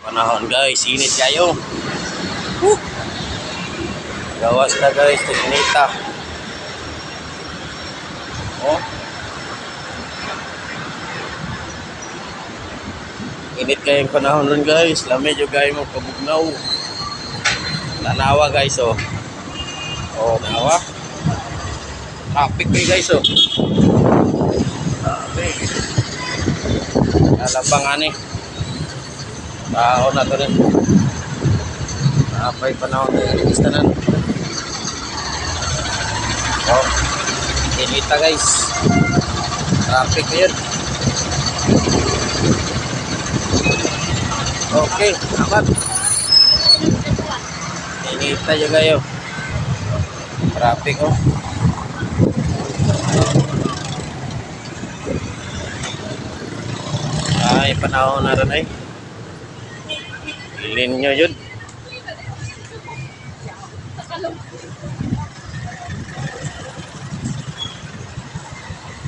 Panahon, guys, init kayo. Woo! Gawas na, guys, tinita. Oh. Init kayong panahon ron, guys. Lami jud kayo mo kabugnaw. Tanawa, guys, oh. Oh, nawa. Traffic kayo, guys, oh. Traffic. Lalabang ani. Tao na to rin. Napay panahon na yung tanan. Oh. Inita, guys. Traffic yun. Okay, amat. Inita yun kayo. Traffic, oh. Ay, panahon na rin ay. Ilin nyo yun.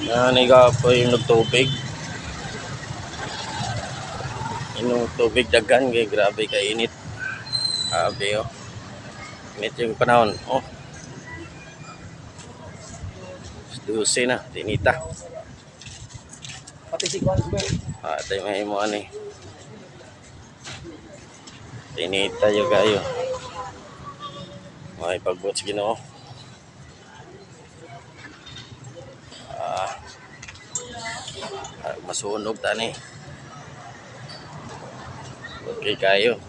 Naniga po yung nagtubig. Inom tubig dagan kay grabe ka init. Grabe, oh. Init yung panahon. Oh. 12 na, tinita. Pati si Kwan Square. Ah, ito yung may mo ano eh. Tinita yung kayo. May pagbuot sa Ginoo. Ah, ah, masunog tani. Okay kayo.